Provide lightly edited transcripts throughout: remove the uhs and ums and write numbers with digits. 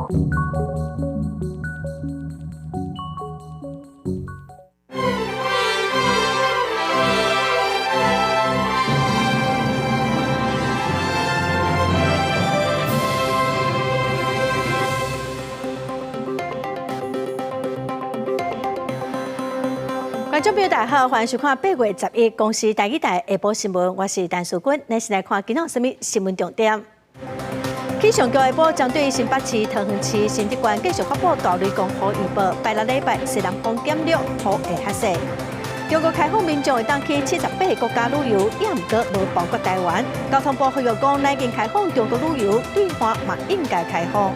觀眾朋友大家好，歡迎收看8月11公視台語台下晡新聞，我是陳淑君。咱先來看今仔有啥物新聞重點。氣象局下晡針對新北市、桃園市、新竹縣繼續發布大雷公雨預報，拜六禮拜西南風減弱，雨會較細。中國開放民眾會當去78個國家旅遊，也毋過無包括台灣。交通部呼籲講，乃經開放中國旅遊，對岸嘛應該開放。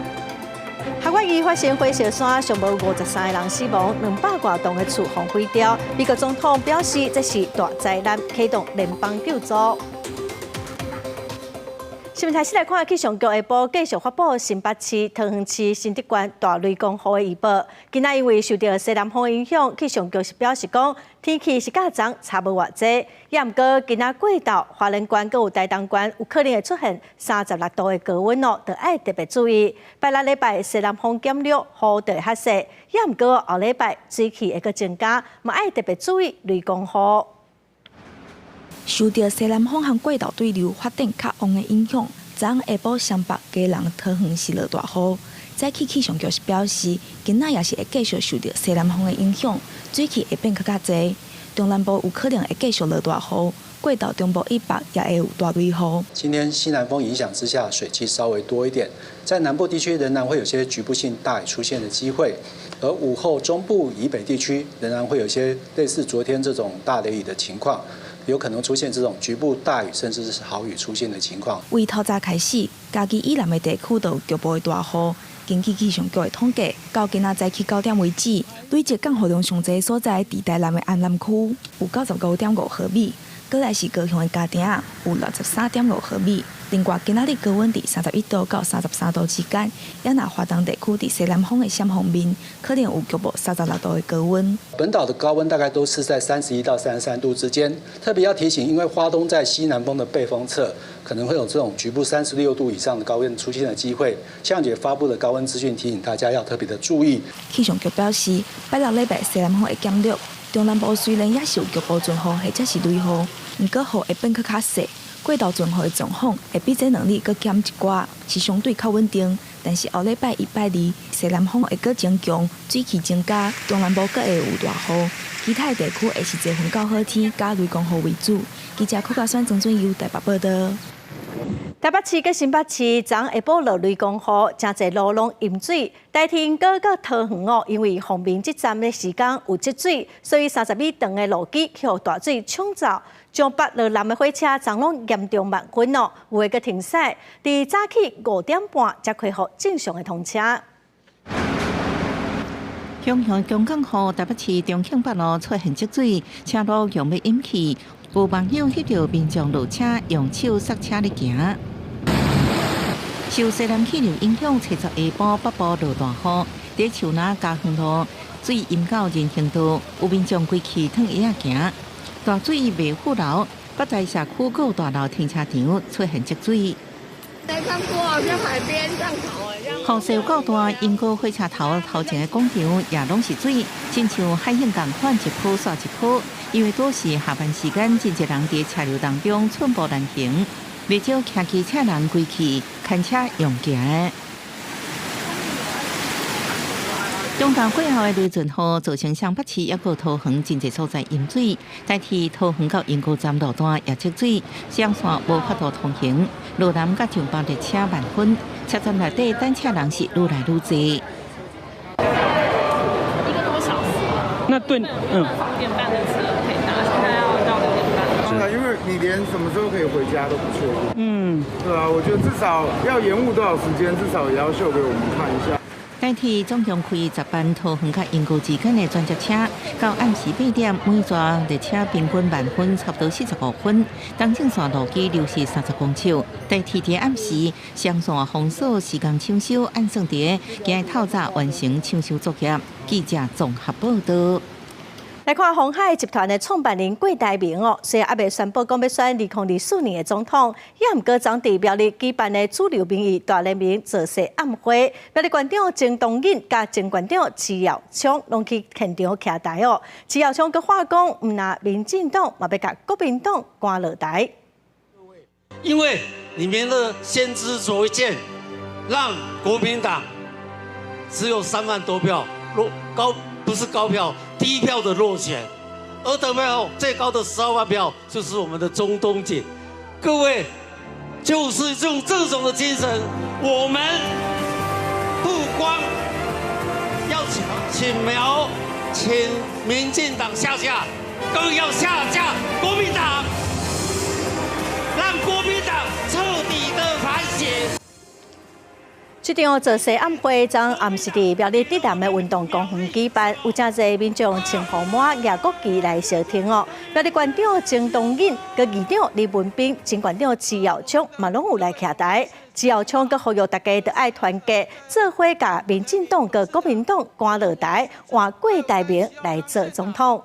夏威夷發生火燒山，上無53個人死亡，200外棟的厝予毀掉。美國總統表示，這是大災難，啟動聯邦救助。新聞開始來看，氣象局下晡繼續發布新北市、桃園市、新竹縣大雷公雨的預報。今仔因為受著西南風影響，氣象局是表示講，天氣是佮昨差無偌濟。也毋過今仔過晝，花蓮縣閣有台東縣有可能會出現36度的高溫哦，著愛特別注意。拜六禮拜西南風減弱，雨就會較細。也毋過後禮拜水汽會閣增加，嘛愛特別注意雷公雨。受著西南風和過渡對流發展較旺的影響，昨昏下晡雙北、基隆、桃園是落大雨。早起氣象局是表示，今仔也是會繼續受著西南風的影響，水汽會變較較濟。中南部有可能會繼續落大雨，過晝中部以北也會有大雷雨。今天西南風影響之下，水汽稍微多一點，在南部地區仍然會有些局部性大雨出現的機會，而午後中部以北地區仍然會有些類似昨天這種大雷雨的情況。有可能出現這種局部大雨甚至是豪雨出現的情況。為透早開始，嘉義以南的地區都有局部的大雨。根據氣象局的統計，到今仔早起9點為止，累計降雨量上濟所在，佇台南的安南區有95.5毫米，過來是高雄的嘉定有63.5毫米。另外，今仔日高溫佇31度到33度之間，也若華東地區佇西南風的閃風面，可能有局部36度的高溫。本島的高溫大概都是在31到33度之間。特別要提醒，因為花東在西南風的背風側，可能會有這種局部36度以上的高溫出現的機會。氣象局發布的高溫資訊提醒大家要特別的注意。氣象局表示，拜六禮拜西南風會減弱，中南部雖然也是有局部陣雨或者是雷雨，毋過雨會變閣較細。過晝陣雨的狀況會比這兩日閣減一寡，是相對較穩定。但是後禮拜一、拜二，西南風會閣增強，水汽增加，中南部閣會有大雨。其他的地區會是濟雲到好天，佮雷公雨為主。記者柯家選、曾俊佑台北報道。台北市佮新北市昨下晡落雷公雨，誠濟路攏淹水。台鐵鶯歌佮桃園哦，因為鳳鳴這站的時間有積水，所以30米長的路基予大水沖走。從北落南的火車昨攏嚴重慢分哦，有的閣停駛。佇早起5點半才恢復正常的通車。強強強降雨，台北市中慶北路出現積水，車路用欲淹去，有網友翕著民眾落車用手剎車咧行。受西南氣流影響，七十下晡北部落大雨，佇樹林嘉園路水淹到人行道，有民眾規氣褪鞋仔行。大水袂富流，北台社區閣大樓停車場出現積水。沒看過，好像海邊這樣跑。雨勢有夠大，鶯歌火車頭頭前的廣場也攏是水，親像海湧仝款，一波煞一波。因為都是下班時間，真濟人佇車流當中寸步難行，袂少騎機車人規氣牽車用行。中晝過後的雷陣雨，造成雙北市抑閣桃園真濟所在淹水，台鐵桃園到鶯歌站路段也積水，雙線無法度通行。羅南佮上班列車慢分，車站內底等車人是愈來愈濟。一個多小時。那對，9點半的車可以搭，現在要到6點半。對啊，因為你連什麼時候可以回家都不確定。對啊，我覺得至少要延誤多少時間，至少也要秀給我們看一下。台鐵總共開10班桃園佮鶯歌之間的轉接車，到暗時8點，每逝列車平均慢分差不多45分，東正線路基流失30公尺。台鐵佇暗時雙線封鎖時間搶修，按算佇今日透早完成搶修作業。記者綜合報道。來看鴻海集團的創辦人郭台銘哦，雖然猶未宣布講欲選2024年的總統，也毋過昨佇苗栗舉辦的主流民意大聯盟造勢暗會，苗栗縣長鍾東錦佮前縣長徐耀昌攏去現場徛台哦。徐耀昌閣話講，毋但民進黨嘛欲共國民黨趕落台。因為你們的先知灼見，讓國民黨只有3萬多票落高。不是高票，低票的落選，而得票最高的12萬票就是我們的鍾東錦。各位，就是用這種的精神，我們不光要請苗，請民進黨下架，更要下架國民黨，讓國民黨徹底的反省。這場造勢暗會，昨暗時佇苗栗竹南的運動公園舉辦，有誠濟民眾穿紅帽、舉國旗來相挺哦。苗栗縣長鍾東錦、佮議長李文彬、前縣長徐耀昌嘛攏有來徛台。徐耀昌閣呼籲大家著愛團結，做伙共民進黨佮國民黨趕落台，換郭台銘來做總統。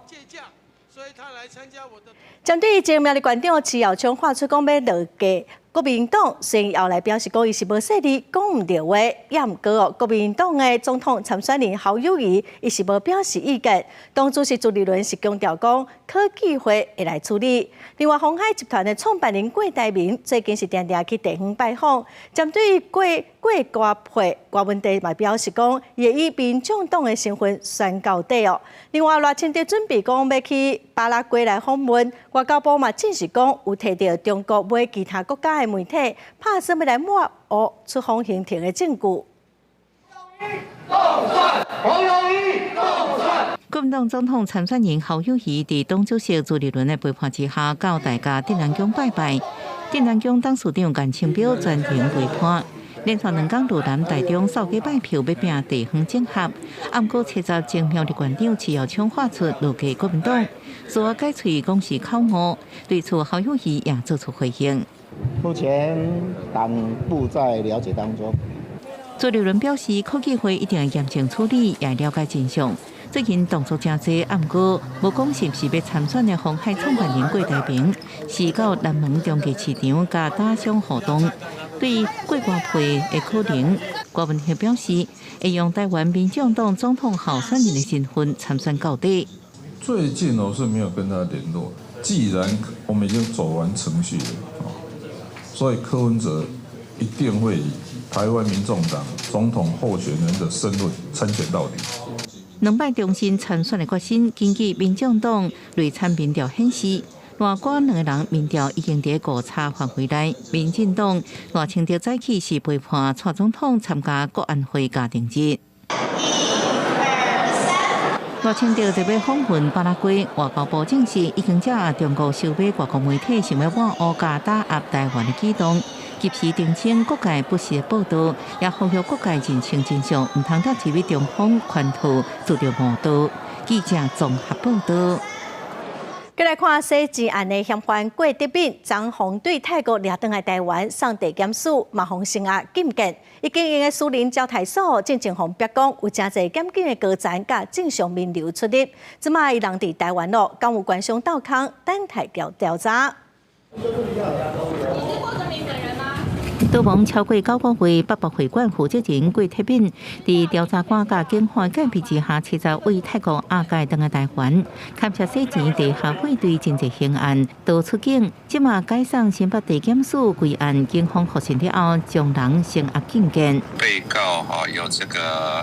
針對前苗栗縣長徐耀昌喊出講欲落架國民黨，雖然後來表示講伊是無勢力，講毋著話，也毋過哦，國民黨的總統參選人侯友宜，伊是無表示意見。黨主席朱立倫是強調講，考紀會會來處理。另外，鴻海集團的創辦人郭台銘最近是定定去地方拜訪，針對郭郭歌配郭問題嘛表示講，會以民眾黨的身份選到底哦。另外，賴清德準備講欲去巴拉圭來訪問，外交部嘛證實講有提著中國買其他國家的媒體，拍算欲來抹烏出訪行程的證據。侯友宜當選。國民黨總統參選人侯友宜佇黨主席朱立倫的陪伴之下，到大甲鎮瀾宮拜拜。鎮瀾宮董事長顏清標專程陪伴。連續兩工落南台中掃街拜票，欲拚地方整合。毋過七十前苗栗縣長徐耀昌喊出落架國民黨，自我解喙講是口誤。對此侯友宜也做出回應。目前黨部在了解當中。朱立倫表示，考紀會一定會嚴正處理，也了解真相。最近動作誠濟，毋過無講是毋是欲參選的鴻海創辦人郭台銘，是到南門中繼市場佮打賞互動。對郭歌配的可能，郭文學表示會用台灣民眾黨總統候選人的身份參選到底。最近我是沒有跟他聯絡。既然我們已經走完程序了，所以柯文哲一定會以台灣民眾黨總統候選人的身份參選到底。兩擺重新參選的決心，根據民眾黨內參民調顯示，賴郭兩個人民調已經佇誤差範圍內。民進黨賴清德早起是陪伴蔡總統參加國安會家庭日。賴清德特別訪問巴拉圭，外交部證實已經接中國收買外國媒體想欲抹烏佮打壓台灣的舉動，及時澄清各界不實報道，也呼籲各界認清真相，毋通閣入去中方圈套，遭著誤導。記者綜合報道。閣來看洗錢案的嫌犯郭台銘，昨予對泰國掠轉來台灣送地檢署，嘛予聲押禁見。伊經營的私人招待所，進前予曝光有誠濟檢警的高層佮正常名流出入。這擺伊人佇台灣咯，敢有官商鬥空，等待調調查。你是郭台銘本人嗎？逃亡超過9個月，北部會館負責人郭台銘，佇調查官佮警方戒備之下，七十對泰國押解轉來台灣，牽涉洗錢地下匯兌真濟刑案，逃出境，這馬解送新北地檢署歸案，警方獲訊了後，將人聲押禁見。被告哈有這個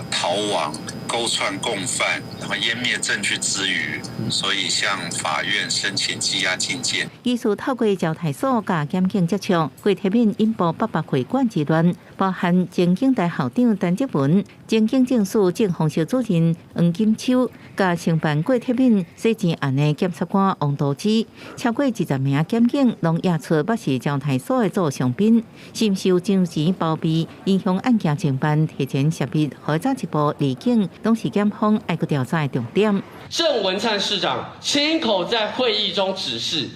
逃亡、勾串共犯，然後湮滅證據之虞，所以向法院申請羈押禁見。疑似透過招待所佮檢警接觸，郭台銘引爆北部會館之亂，包含前警大校長陳澤文、前警政署政風室主任黃金秋，佮承辦郭台銘洗錢案的檢察官王道之，超過20名檢警攏驗出捌是招待所的座上賓，是毋是有將錢包庇，影響案件偵辦，提前設備，予早一步離境，攏是檢方愛閣調查的重點。鄭文燦市長親口在會議中指示，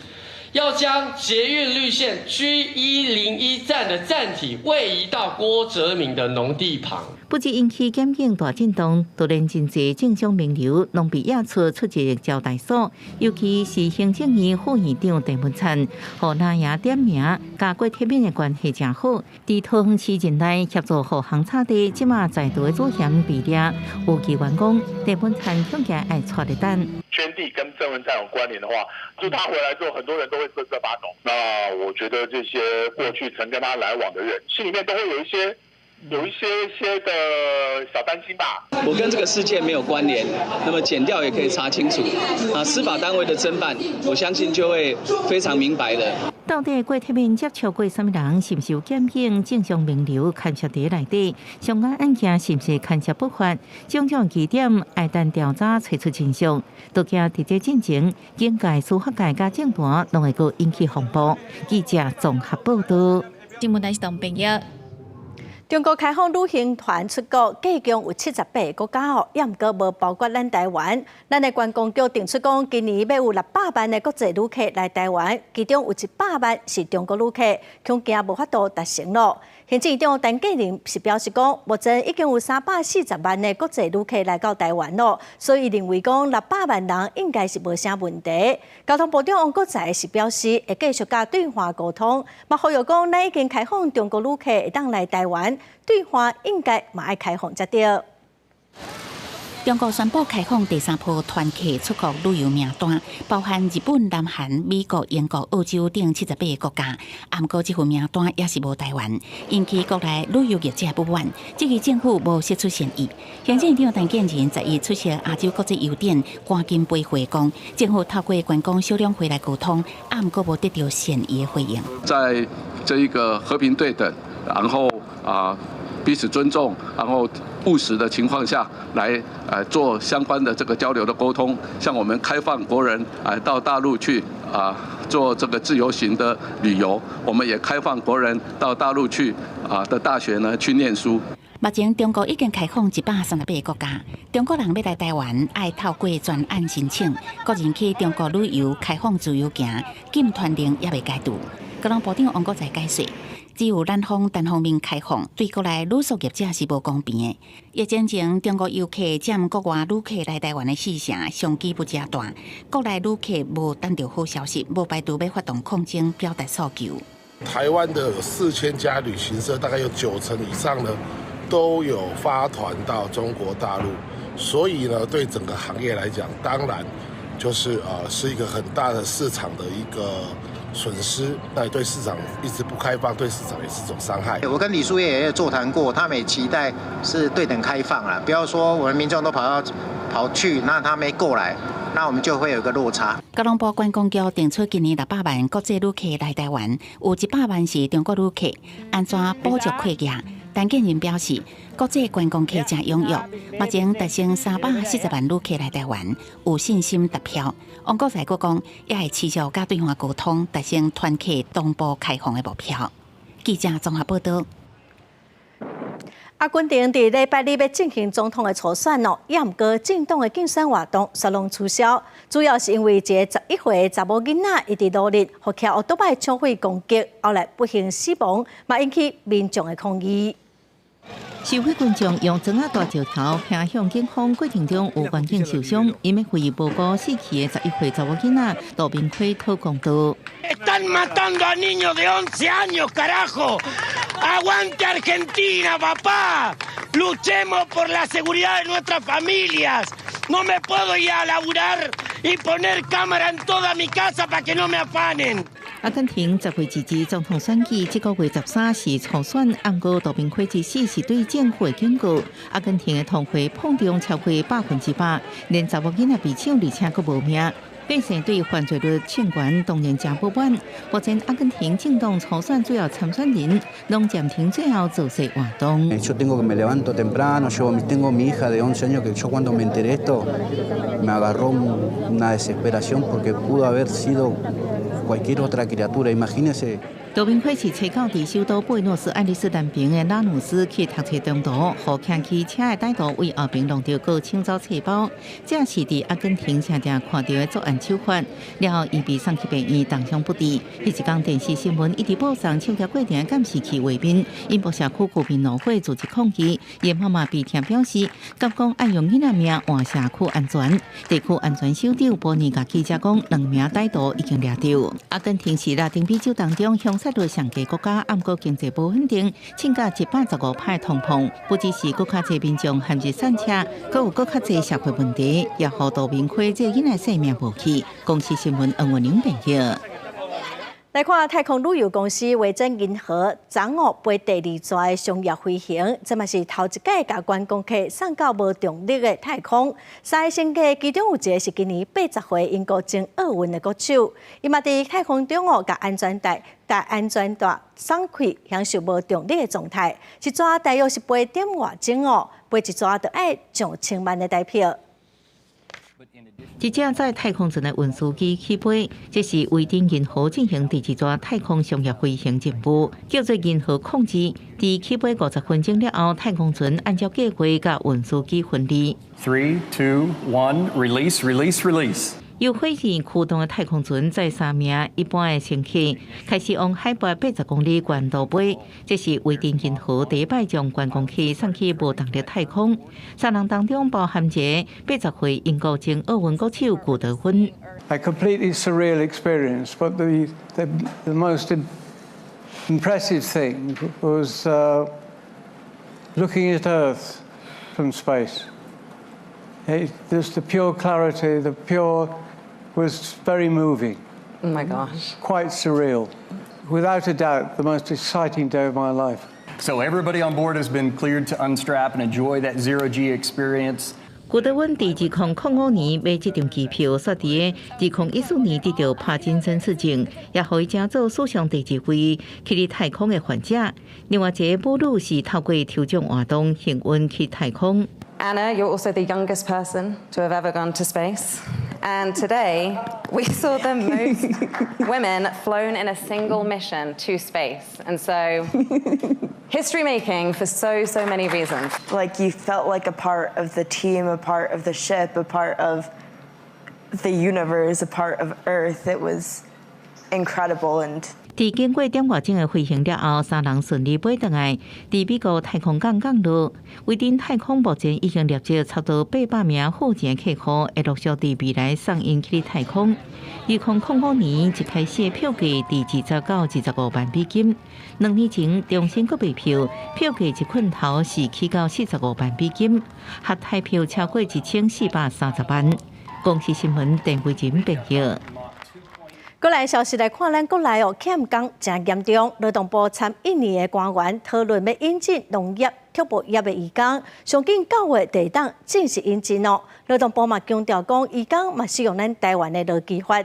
要將捷運綠線 G101站的站體位移到郭哲敏的農地旁。不只引起檢警大震動，就連真濟政商名流攏被惹出出席招待所，尤其是行政院副院長鄭文燦，予藍營點名，佮郭台銘的關係誠好，佇桃園市任內協助護航炒地，這馬在逃的主嫌被掠，有議員講鄭文燦恐驚愛掣咧等。圈地跟鄭文燦有關聯的話，就他回來之後，很多人都會瑟瑟發抖。那我覺得這些過去曾跟他來往的人，心裡面都會有一些的小擔心吧。我跟這個事件沒有關聯，那麼檢調也可以查清楚。啊，司法單位的偵辦，我相信就會非常明白的。到底郭台銘接觸過啥物人？是毋是有檢警政商名流牽涉佇內底？相關案件是毋是牽涉不法？種種疑點愛等調查揣出真相。都驚佇這進前，警界、司法界佮政壇攏會閣引起風波。記者綜合報道。新聞台是董朋友。中國開放旅行團出國，計共有78個國家哦，也毋過無包括咱台灣。咱的觀光局定出講，今年欲有600萬的國際旅客來台灣，其中有100萬是中國旅客，恐驚無法度達成咯。行政院長陳建仁是表示講，目前已經有340萬的國際旅客來到台灣咯，所以認為講600萬人應該是無啥問題。交通部長王國材是表示，會繼續佮對岸溝通，嘛呼籲講，咱已經開放中國旅客會當來台灣，對岸應該嘛愛開放才對。中國宣布開放第三波團客出國旅遊名單，包含日本、南韓、美國、英國、澳洲等78個國家。毋過這份名單也是無台灣，引起國內旅遊業者不滿，質疑政府無釋出善意。行政院長陳建仁11出席亞洲國際郵展，趕緊回會講，政府透過觀光小兩會來溝通，毋過無得到善意的回應。在這一個和平對等，然後啊彼此尊重，然後務實的情況下來，做相關的這個交流的溝通，像我們開放國人到大陸去啊做這個自由行的旅遊，我們也開放國人到大陸去啊的大學呢去念書。目前中國已經開放138個國家，中國人欲來台灣愛透過專案申請，個人去中國旅遊開放自由行，禁團令猶未解除。交通部長王國材解釋，只有咱方單方面開放，對國內旅宿業者是無公平的。疫情前，中國遊客佔國外旅客來台灣的四成，商機不誠大。國內旅客無等著好消息，無排除欲發動抗爭，表達訴求。台灣的有4000家旅行社，大概有九成以上呢都有發團到中國大陸，所以呢，對整個行業來講，當然就是是一個很大的市場的一個損失，那對市場一直不開放，對市場也是種傷害。我跟旅宿業也有座談過，他們也期待是對等開放啦，不要說我們民眾都跑到跑去，那他沒過來，那我們就會有一個落差。交通部觀光局定出今年600萬國際旅客來台灣，有100萬是中國旅客，按怎補足缺額？陳建仁表示，國際觀光客誠踴躍，目前達成340萬旅客來台灣，有信心達標。王國材閣講，也會持續佮對岸溝通，達成團客同步開放的目標。記者綜合報道。阿根廷佇禮拜日欲進行總統的初選哦，也毋過政黨的競選活動煞攏取消，主要是因為一个11歲的查某囡仔，伊佇路日予騎歐多擺搶匪攻擊，後來不幸死亡，嘛引起民眾的抗議。示威群眾用磚仔大石頭擲向警方過程中，有員警受傷，𪜶欲為無辜死去的11歲查某囡仔杜明輝討公道。 Están matando a niños de 11 años, carajo. Aguante Argentina, papá. Luchemos por la seguridad de nuestras familias. No me puedo ir a laburar y poner cámara en toda mi casa para que no me afanen. 阿根廷10月2日總統選舉，這個月13是初選，毋過杜明輝之死是對政府的警告。阿根廷的通貨膨脹超過100%，連查某囡仔被搶，而且閣無命。百姓對犯罪率衝懸，當然誠不滿。目前阿根廷政黨初選主要參選人攏暫停最後造勢活動。 Yo tengo que me levanto temprano, yo tengo mi hija de 11 años que yo cuando me enteré esto me agarró una desesperación porque pudo haber sido cualquier otra criatura, imagínese. 道明輝是初九佇首都布宜諾斯艾利斯南邊的拉努斯去讀冊中途，予騎機車的歹徒為後邊弄著閣搶走冊包，這是佇阿根廷常常看著的作案手法。了後，伊被送去病院，重傷不治。彼一工電視新聞一直播送搶劫過程監視器畫面，引爆社區居民怒火，組織抗議。伊媽媽悲痛表示，敢講愛用囡仔命換社區安全。地區安全首長波尼共記者講，兩名歹徒已經掠著。阿根廷是拉丁美洲當中凶殺率上低國家，毋過經濟無穩定，衝甲115擺通膨，不只是閣較濟民眾陷入散赤，閣有閣較濟社會問題，也予道明輝這囡仔性命無去。公視新聞黃文玲編譯。來看太空旅遊公司維珍銀河，昨午飛第二逝的商業飛行，這嘛是頭一擺共觀光客送到無重力的太空。三个乘客其中有一个是今年80歲英國前奧運的國手，伊嘛佇太空中哦，共安全帶、共安全帶鬆開，享受無重力的狀態。一逝大約是八點外鐘哦，飛一逝就愛上千萬的台票。一隻載太空船的運輸機起飛，這是維珍銀河進行第二逝太空商業飛行任務，叫做銀河控制。佇起飛50分鐘了後，太空船按照計劃佮運輸機分離。 Three, two, one, release, release, release. 由火箭驅動的太空船載三名一般的乘客，開始往海拔80公里懸度飛。這是維珍銀河第一擺將觀光客送去無重力太空。三人當中包含一个80歲英國前奧運國手古德芬。 A completely surreal experience, but the most impressive thing was looking at Earth from space. Just the pure clarity, the pure was very moving. Oh my gosh. Quite surreal. Without a doubt, the most exciting day of my life. So everybody on board has been cleared to unstrap and enjoy that zero G experience. 古德溫佇2005年買這張機票，煞佇2014年得著帕金森氏症，也予伊成做史上第一位去佇太空的患者。另外一个母女是透過抽獎活動幸運去太空。 Anna, you're also the youngest person to have ever gone to space. And today, we saw the most women flown in a single mission to space. And so, history making for so, so many reasons. Like you felt like a part of the team, a part of the ship, a part of the universe, a part of Earth. It was incredible and 佇經過點外鐘的飛行了後，三人順利飛轉來，佇美國太空港降落。維珍太空目前已經列入差不多800名付錢客戶，會陸續佇未來送𪜶去太空。2005年一開始的票價佇20到25萬美金，2年前重新閣賣票，票價一困頭是起到45萬美金，合台票超過1430萬。公視新聞鄧慧仁編譯。過來消息來看，咱國內哦欠工誠嚴重，勞動部參印尼的官員討論欲引進農業、畜牧業的移工，上緊9月就會當正式引進哦。勞動部嘛強調講，移工嘛適用咱台灣的勞基法。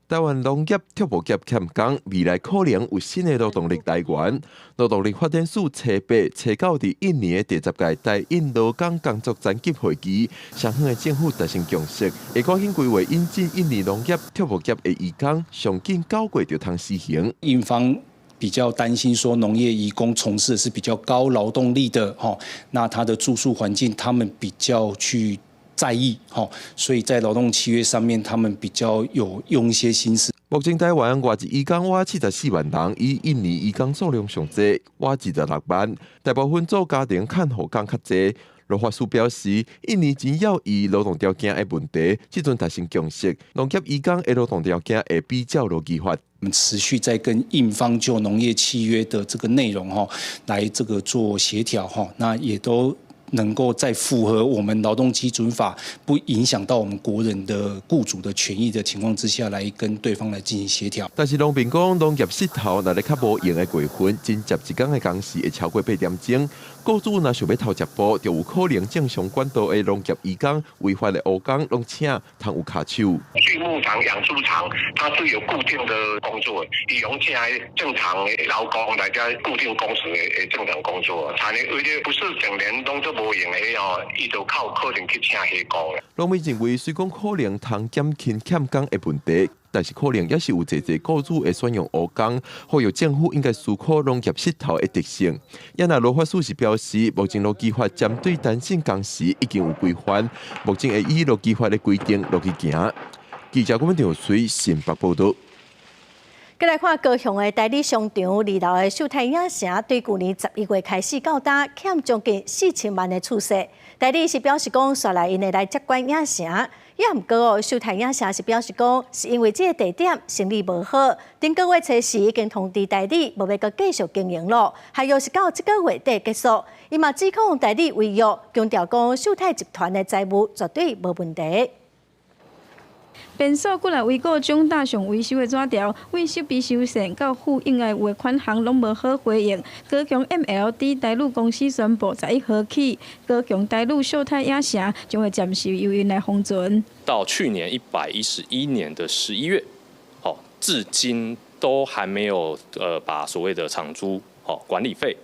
台灣農業、畜牧業欠工，未來可能有新的勞動力來源。勞動力發展署初八、初九佇印尼的第十屆台印勞工工作層級會議，雙方的政府達成共識，會趕緊規劃引進印尼農業、畜牧業的移工，上緊9月就通施行。印方比較擔心說，農業移工從事的是比較高勞動力的，吼，那他的住宿環境，他們比較去在意，吼，所以在勞動契約上面，他們比較有用一些心思。目前台灣外籍移工倚74萬人，以印尼移工數量上濟，倚26萬，大部分做家庭看護工較濟。勞發署表示，印尼真要以勞動條件的問題，這陣達成共識，農業移工的勞動條件會比照勞基法。我們持續在跟印方就農業契約的這個內容，哈，來這個做協調，哈，那也都能夠在符合我們勞動基準法，不影響到我們國人的僱主的權益的情況之下，來跟對方來進行協調。但是農民講，農業穡頭若咧較無閒的月份，真接一工的工時會超過8點鐘。僱主若想欲偷食步，就有可能正常管道的農業移工、違法的黑工攏請通有跤手。畜牧場、養豬場，它是有固定的工作，伊用請正常的勞工來遮固定工時的正常工作，產業為了不是整年攏做無閒的哦，伊就較有可能去請黑工。農民認為，雖講可能通減輕欠工的問題，但是可能也是有濟濟雇主會選用烏工，呼籲政府應該思考農業穡頭的特性。也若羅法書是表示，目前勞基法針對彈性工時已經有規範，目前會依勞基法的規定落去行。記者郭文長隨新北報道。閣來看高雄的台旅商場二樓的秀泰影城，對舊年11月開始到今，欠將近4000萬的厝稅。台旅是表示講，紲來𪜶會來接管影城，也毋過哦，秀泰影城是表示講，是因為這個地點生意無好，頂個月初時已經通知台旅，無欲閣繼續經營咯，合約是到這個月底結束。伊嘛指控台旅違約，強調講秀泰集團的財務絕對無問題。便所閣來維顧將大上維修的紙條，為設備修繕到付應該有的款項攏無好回應。高雄 MLD 台旅公司宣布11號起，高雄台旅秀泰影城將會暫時由𪜶來封存。到去年111年的11月，好，至今都還沒有把所謂的場租、好管理費、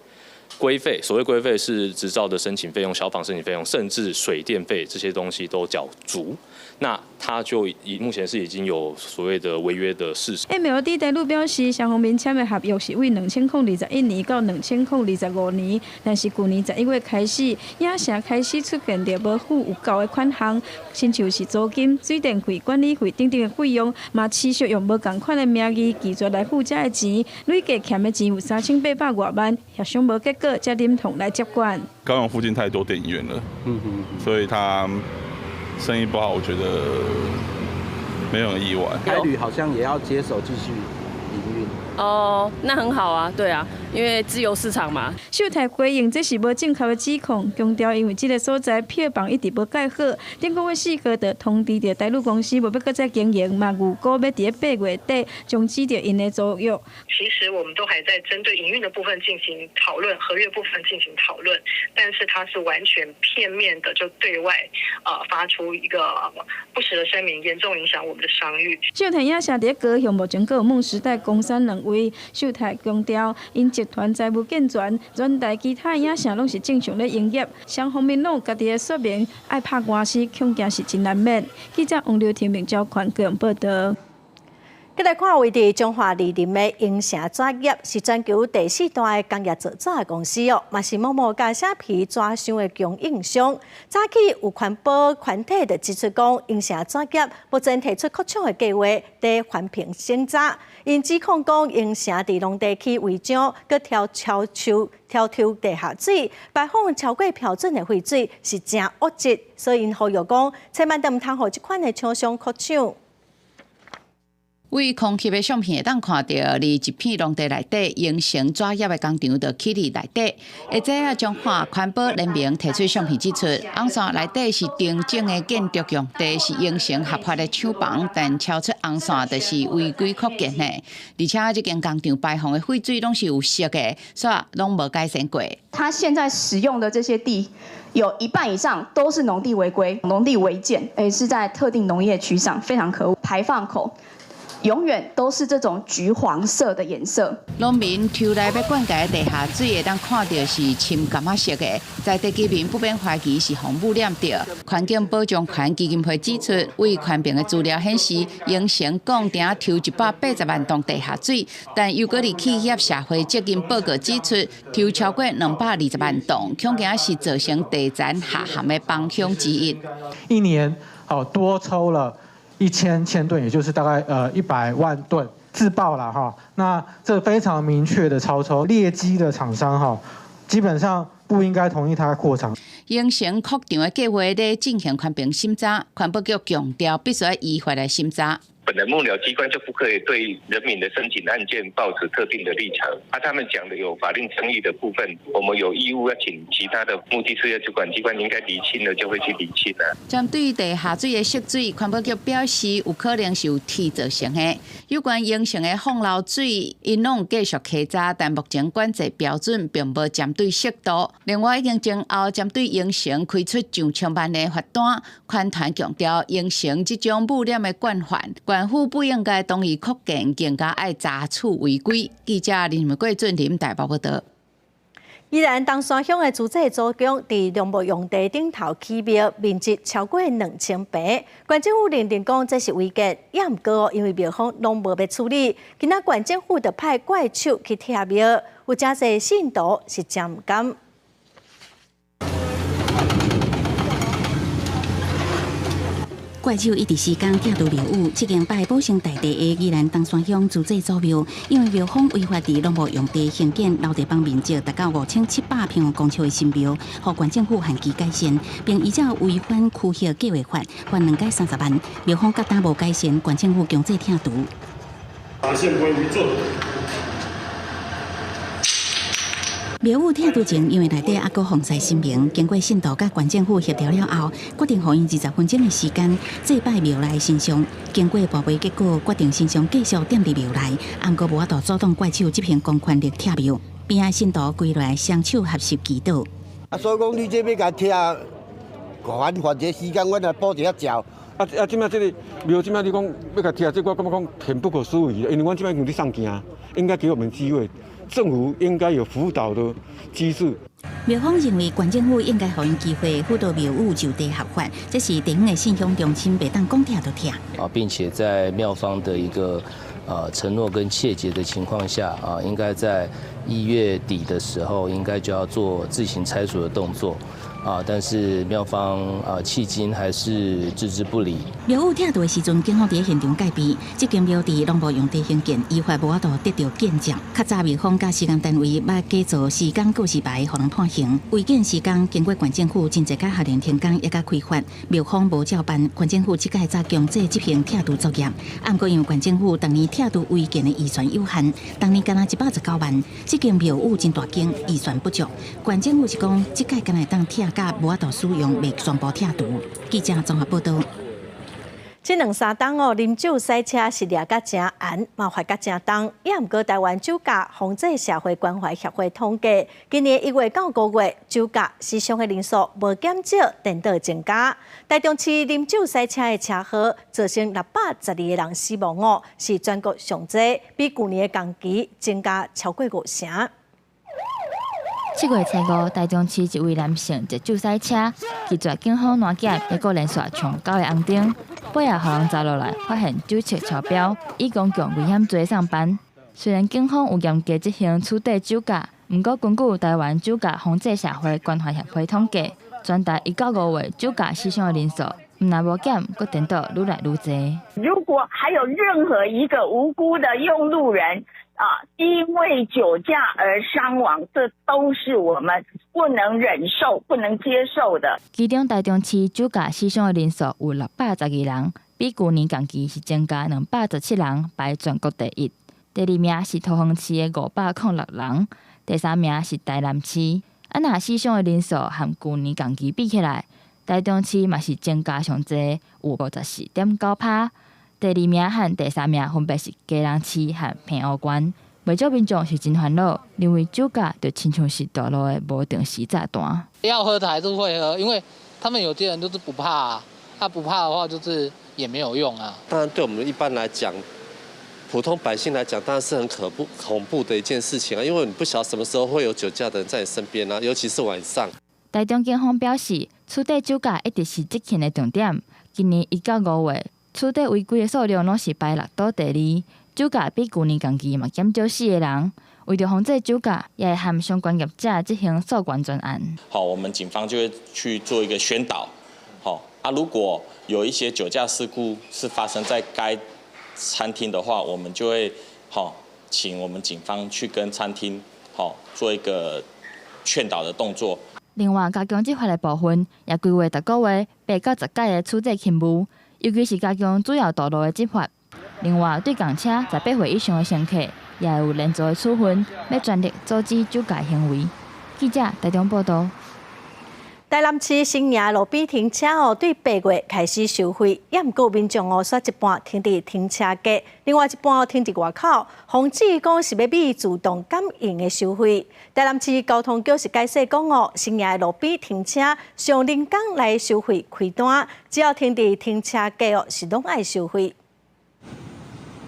規費，所謂規費是執照的申請費用、消防申請費用，甚至水電費這些東西都繳足。那他就以目前是已經有所謂的違約的事實。 MLD 台旅表示，雙方面簽的合約是為2021年到2025年，但是舊年11月開始，影城開始出現著無付有夠的款項，親像是租金、水電費、管理費等等的費用，嘛持續用無仝款的名義拒絕來付這个錢，累計欠的錢有3800外萬，協商無結果，才忍痛來接管。高雄附近太多電影院了，所以他生意不好，我覺得沒有意外。台旅好像也要接手繼續營運。哦，那很好啊，對啊，因為自由市場嘛。秀泰回應這是無正確的指控，強調因為這个所在票房一直無蓋好，頂個月4號就通知著台旅公司無欲閣再經營，嘛預估欲佇咧8月底終止著𪜶的租約。其實我們都還在針對營運的部分進行討論，合約部分進行討論，但是它是完全片面的就對外發出一個不實的聲明，嚴重影響我們的商譽。秀泰影城佇咧高雄目前閣有夢時代、岡山兩位，秀泰強調，𪜶集團財務健全，全台其他影城攏是正常咧營業，雙方面攏有家己的說明，愛拍官司恐驚是真難免。記者王劉天明交款個人報道。閣來看，位佇彰化二林的英成紙業是全球第四大的工業造紙的公司哦，嘛是某某佮寫皮紙箱的供應商。早起有環保團體就指出講，英成紙業目前提出擴廠的計劃，佇環評審查。𪜶指控講，英成佇農地起違章，閣挑超抽挑抽地下水，排放超過標準的廢水，是誠惡質，所以𪜶呼籲講，千萬毋通予這款的廠商擴廠。位空翕的相片會當看著，佇一片農地內底，英成紙業的工廠就起佇內底。下這啊，彰化環保聯盟提出相片指出，紅線內底是平整的建築用地，是英成合法的廠房，但超出紅線就是違規擴建的。而且這間工廠排放的廢水攏是有色的，所以攏無改善過。他現在使用的這些地，有一半以上都是農地違規、農地違建，是在特定農業區上，非常可惡。排放口永遠都是這種橘黃色的顏色。農民抽來欲灌溉的地下水，會當看著是深柑仔色的，在地居民不免懷疑是予污染著。環境保障權基金會指出，位環評的資料顯示，英成講定抽180萬噸地下水，但尤果利企業社會責任報告指出，抽超過220萬噸，恐驚是造成地層下陷的幫兇之一。一年哦多抽了1000千噸，也就是大概100萬噸，自爆了哈。那這非常明確的超抽，劣跡的廠商哈，基本上不應該同意他擴廠。英成擴張的計劃咧進行環評審查，環保局強調必須依法來審查。本來幕僚機關就不可以對人民的申請案件抱持特定的立場，啊，他們講的有法令爭議的部分，我們有義務要請其他的目的事業主管機關應該釐清的，就會去釐清啦。針對地下水的色水，環保局表示有可能是有鐵造成的。有關英成的放流水，𪜶攏繼續稽查，但目前管制標準並無針對色度。另外，已經前後針對英成開出上千萬的罰單，環團強調英成這種污染的慣犯。縣府不應該同意擴建，更加愛查處違規。記者林玫瑰俊林台北報道。宜蘭東山鄉的諸濟祖宮佇農牧用地頂頭起廟，面積超過2000坪。縣政府認定講這是違建，也毋過因為廟方攏無欲處理，今仔縣政府就派怪手去拆廟，有誠濟信徒是誠毋甘。怪手一直施工拆除廟宇，這間拜保生大帝的宜蘭東山鄉諸濟祖廟，因為廟方違法佇農牧用地興建樓地板面積達到5700平方公尺的新廟，予縣政府限期改善，並依照違反區域計畫法罰兩改30萬。廟方決定無改善，縣政府強制拆除。廟宇拆除前，因為內底猶閣奉祀神明，經過信徒佮縣政府協調了後，決定予𪜶20分鐘的時間祭拜廟內神像。經過跋杯結果，決定神像繼續踮佇廟內，毋過無法度阻擋怪手執行公權力拆廟。邊仔信徒規來雙手合十祈禱。啊，所以講你這欲共拆，還還這時間，阮來補一下照。啊啊！這擺這個廟，這擺你講欲共拆，這我感覺講很不可思議，因為阮這擺已經佇送行，應該給我們機會。政府應該有輔導的機制。廟方認為，縣政府應該予𪜶機會輔導廟宇就地合法，這是地方的信仰中心，袂當講拆就拆。啊，並且在廟方的一個承諾跟切結的情況下，啊，應該在1月底的時候，應該就要做自行拆除的動作。啊！但是廟方啊，迄今還是置之不理。廟宇拆除的時陣，警方佇現場戒備。這間廟佇農牧用地興建，依法無法度得到建照。較早廟方佮施工單位捌假造施工告示牌，予人判刑。違建施工經過縣政府真濟擺下令停工，抑佮開罰，廟方無照辦，縣政府這擺才強制執行拆除作業。毋過因為縣政府當年拆除違建的預算有限，當年干焦119萬，這間廟宇真大間，預算不足。縣政府是講，這擺敢若會當拆甲無法度使用，袂全部拆除。記者綜合報導。這兩三冬哦，啉酒駛車是掠甲誠嚴，嘛罰甲誠重。也毋過台灣酒駕防制社會關懷協會統計，今年1月到5月，酒駕死傷的人數無減少，顛倒增加。台中市啉酒駛車的車禍，造成612個人死亡哦，是全國上濟，比舊年的同期增加超過5成。7月初5，台中市一位男性捷酒駛車，拒絕警方攔檢，抑閣連續衝九個紅燈，尾仔予人查落來，發現酒測超標，以公共危險罪送辦。雖然警方有嚴格執行取締酒駕，毋過根據台灣酒駕防制社會關懷協會統計，全台1到5月酒駕死傷的人數，毋但無減，閣顛倒愈來愈濟。如果還有任何一個無辜的用路人，啊，因為酒駕而傷亡，這都是我們不能忍受、不能接受的。其中台中市酒駕死傷的人數有612人，比舊年同期是增加217人，排全國第一。第二名是桃園市的506人，第三名是台南市。啊，若死傷的人數和舊年同期比起來，台中市嘛是增加上濟，有54.9%。第二名和第三名分別是基隆市和澎湖縣。袂少民眾是真煩惱，認為酒駕就親像是道路的無定時炸彈。要喝的還是會喝，因為他們有些人就是不怕，他不怕的話就是也沒有用啊。當然，對我們一般來講，普通百姓來講，當然是很可怖、恐怖的一件事情啊，因為你不曉得什麼時候會有酒駕的人在你身邊啊，尤其是晚上。台中警方表示，取締酒駕一直是執勤的重點。今年1到5月，取締違規的數量攏是排六都第二，酒駕比舊年同期嘛減少4個人。為著防制酒駕，也會和相關業者執行溯源專案。好，我們警方就會去做一個宣導。好啊，如果有一些酒駕事故是發生在該餐廳的話，我們就會好請我們警方去跟餐廳好做一個勸導的動作。另外，加強執法的部分，也規劃逐個月8到10改的取締勤務。尤其是加強主要道路的執法。另外，對公車18歲以上的乘客，也會有連坐的處分，欲全力阻止酒駕行為。記者台中報導。台南市新營路邊停車哦，對8月開始收費，也毋過民眾哦，煞一半停佇停車格，另外一半停佇外口，防止講是欲變自動感應的收費。台南市交通局是解釋講哦，新營路邊停車上人工來收費開單，只要停佇停車格哦，是攏愛收費。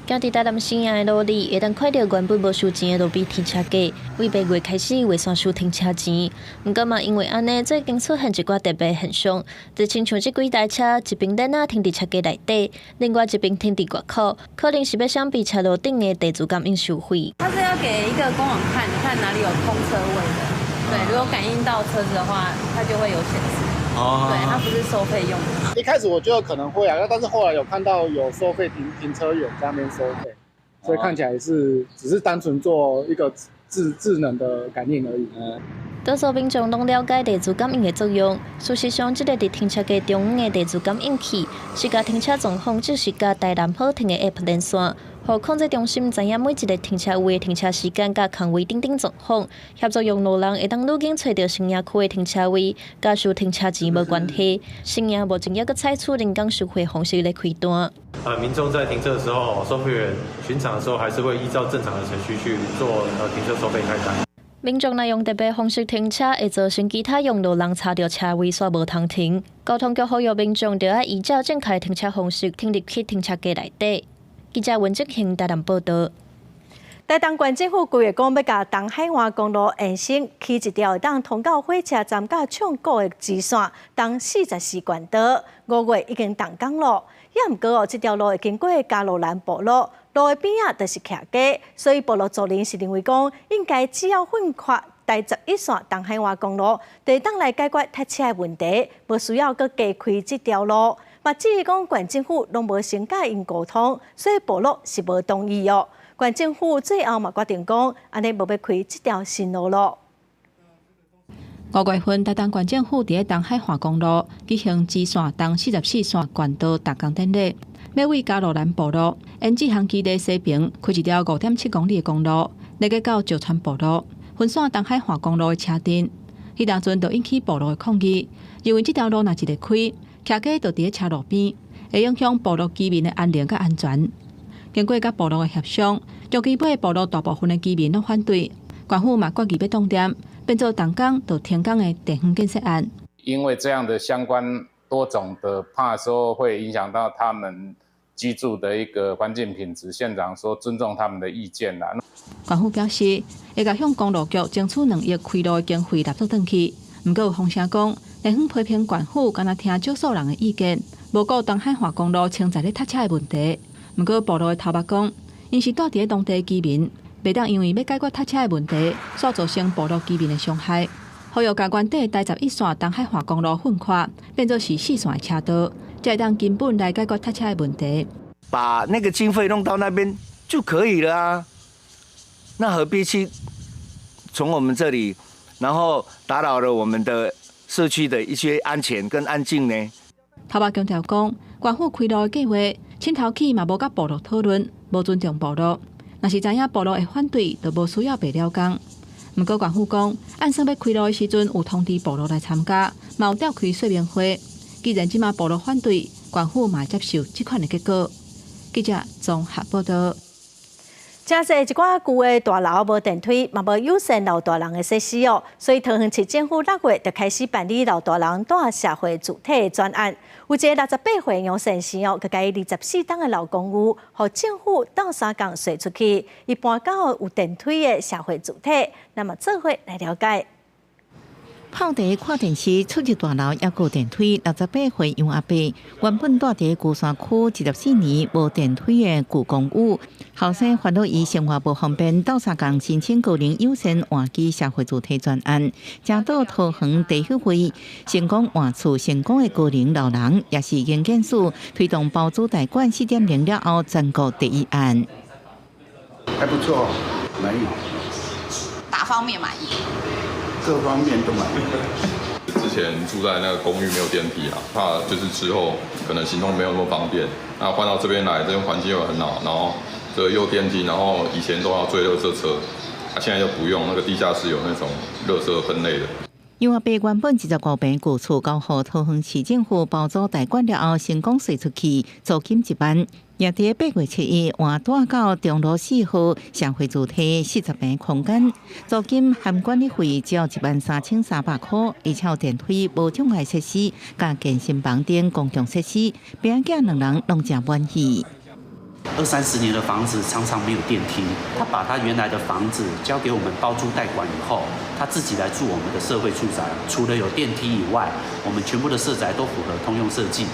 行佇台南新營的路裡，會當看著原本無收錢的路邊停車格，對8月開始袂煞收停車錢。毋過嘛，因為按呢，最近出現一寡特別現象，就親像這幾台車，一邊輪仔停佇車格內底，另外一邊停佇外口，可能是欲閃避車路頂的地磁感應收費。它是要給一個公網看，看哪裡有空車位的。對，如果感應到車子的話，它就會有顯示。哦，對，它不是收費用的。一開始我覺得可能會啊，但是後來有看到有收費停車員在那邊收費，所以看起來是只是單純做一個智能的感應而已。多數民眾攏了解地磁感應的作用。事實上，這个佇停車格中央的地磁感應器，是共停車狀況即時佮台南好停的 App 連線，予控制中心知影每一个停車位的停車時間佮空位等等狀況，協助用路人會當愈緊揣著新營區的停車位，佮收停車錢無關係。新營目前猶閣採取人工收費方式來開單。民眾在停車的時候，收費員巡場的時候，還是會依照正常的程序去做停車收費開單。民眾若用特別方式停車，會造成其他用路人插著車位，煞無通停。交通局呼籲民眾著愛依照正確停車方式停入去停車格內底。記者文靜興台南報導。台東縣政府規劃講，欲共東海岸公路延伸，起一條會當通到火車站佮暢谷的支線，東44管道，5月已經動工咯。也毋過哦，這條路會經過加路蘭部落，路的邊仔就是徛家，所以部落族人是認為講，應該只要分割台11線東海岸公路，就會當來解決塞車的問題，無需要閣加開這條路。嘛，至於講縣政府攏無先佮𪜶溝通，所以部落是無同意哦。縣政府最後嘛決定講，按呢無欲開這條新路咯。5月份，台東縣政府佇咧東海岸公路舉行支線東44線縣道動工典禮，欲為加路蘭部落沿志航基地西爿開一條5.7公里的公路，連接到石川部落，分散東海岸公路的車陣。彼當陣就引起部落的抗議，認為這條路若一个開，徛家就佇咧車路邊，會影響部落居民的安寧佮安全。經過佮部落的協商，中基尾部落大部分的居民攏反對，縣府嘛決議欲擋電，變做動工就停工的地方建設案。因為這樣的相關多種的，怕說會影響到他們居住的一個環境品質，縣長說尊重他們的意見啦。縣府表示，會共向公路局爭取2億開路的經費納做轉去。毋過有風聲講，地方批評縣府敢若聽少數人的意見，無顧東海岸公路潛在咧塞車的問題。毋過部落的頭目講，𪜶是住佇咧當地居民，袂當因為欲解決塞車的問題，煞造成部落居民的傷害。呼籲共原底台11線東海岸公路分割，變做是四線的車道，才會當根本來解決塞車的問題。把那個經費弄到那邊就可以了啊，那何必去從我們這裡，然後打擾了我們的社區的一些安全跟安靜呢？頭目強調講，縣府開路的計劃，凊頭起嘛無佮部落討論，無尊重部落。若是知影部落會反對，就無需要白了工。毋過縣府講，按算欲開路的時陣，有通知部落來參加，嘛有召開說明會。既然這馬部落反對，縣府嘛會接受這款的結果。記者綜合報導。誠濟一寡舊的大樓無電梯，嘛無友善老大人的設施哦，所以桃園市政府6月就開始辦理老大人蹛社會住宅的專案。有一个68歲楊先生哦，佮伊24冬的老公寓，予政府鬥相共稅出去，伊搬到有電梯的社會住宅。那麼做伙來了解。泡茶看電視，出入大樓猶閣有電梯。68歲楊阿伯原本蹛佇龜山區24年無電梯的舊公寓，後生煩惱伊生活無方便，鬥相共申請高齡友善換居社會住宅專案，誠倒桃園地協會成功換厝成功的高齡老人，也是營建署推動包租代管4.0了後全國第一案。還不錯，滿意。哪方面滿意？各方面都滿意。之前住在那個公寓沒有電梯啊，怕就是之後可能行動沒有那麼方便。那換到這邊來，這邊環境又很好，然後這個又電梯，然後以前都要追垃圾車，啊，現在就不用，那個地下室有那種垃圾分類的。楊阿伯原本25坪舊厝交予桃園市政府包租代管了後，成功稅出去，租金1萬。也佇8月7日換蹛到中路4號社會住宅40坪空間，租金含管理費只要13,300塊，而且有電梯、無障礙設施、佮健身房等公共設施，爸仔囝兩人攏誠滿意。二三十年的房子常常沒有電梯，他把他原來的房子交給我們包租代管以後，他自己來住我們的社會住宅，除了有電梯以外，我們全部的社宅都符合通用設計。